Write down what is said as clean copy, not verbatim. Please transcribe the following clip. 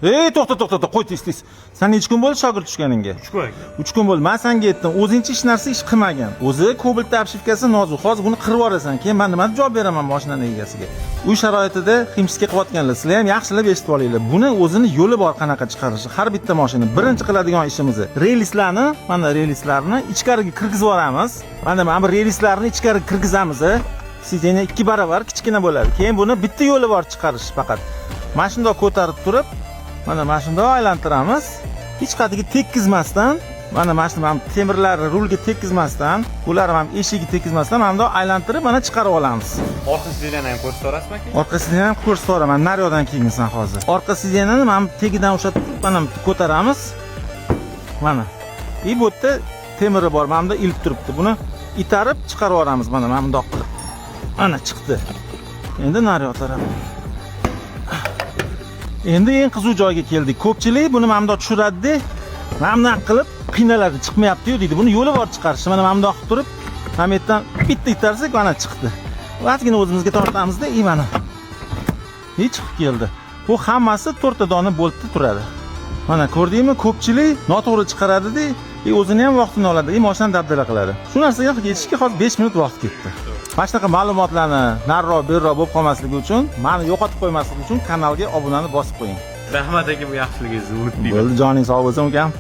Ey, to'xta, to'xta, to'xta, qo'y, tez, tez. San necha kun bo'ldi shogird tushganingga? 3 kun aka. 3 kun bo'ldi. Men senga aytdim, o'zingcha hech narsa ish qilmagin. O'zi Cobalt обшивка si nozik. Hozir buni qirib yuborasan. Keyin men nima deb javob beraman mashinaning egasiga? Uy sharoitida химчистка qilayotganlar, sizlar ham yaxshilab eshitib olinglar. Buni o'zini yo'li bor qanaqa chiqarishi. Har bitta mashina birinchi qiladigan ishimiz relslarni, mana relslarni ichkariga kirgizib yuboramiz. Mana bu relslarni ichkariga kirgizamiz. Сиденье 2 barobar kichkina bo'ladi. Keyin buni bitta yo'li bor chiqarish faqat. Mana shundoq ko'tarib turib, mana shundoq aylantiramiz. Hech qayerga tekkizmasdan, mana shu mana temirlarni rulga tekkizmasdan, ular ham eshigiga tekkizmasdan mana bundoq aylantirib, mana chiqarib olamiz. Orqa сиденье ni ham ko'rsatib yuborasizmi aka? Orqa сиденье ni ham ko'rsatib yuboraman, naryoqdan keyin san hozir. Orqa сиденье ni mana bu tagidan ushlab turib, mana ko'taramiz. Mana. И bu yerda temiri bor, mana bunda ilib turibdi. Buni itarib chiqarib yuboramiz mana bundoq qilib. Mana chiqdi. Endi naryoq taraf. Endi eng qiziq joyga keldik. Ko'pchilik buni mana bundoq tushiradi-da, mana bunaqa qilib qiynaladi, chiqmayapti-yu deydi. Buni yo'li bor chiqarish. Mana bundoq qilib turib, mana bu yerdan bitta itarsak, mana chiqdi. Ozgina o'zimizga tortamizda, и mana. И chiqib keldi. Bu hammasi to'rtta dona boltda turadi. Mana ko'rdingmi, ko'pchilik noto'g'ri chiqaradida, и o'zini ham vaqtini oladi, и mashinani dabdala qiladi. Shu narsaga yetishga hozir 5 minut vaqt ketdi. Mana shunaqa ma'lumotlarni nariroq beriroq bo'lib qolmasligi uchun, mani yo'qotib qo'ymaslik uchun kanalga obunani bosib qo'ying. Rahmat aka, bu yaxshiligingizni unutmayman. Bo'ldi, joning sog' bo'lsin ukam.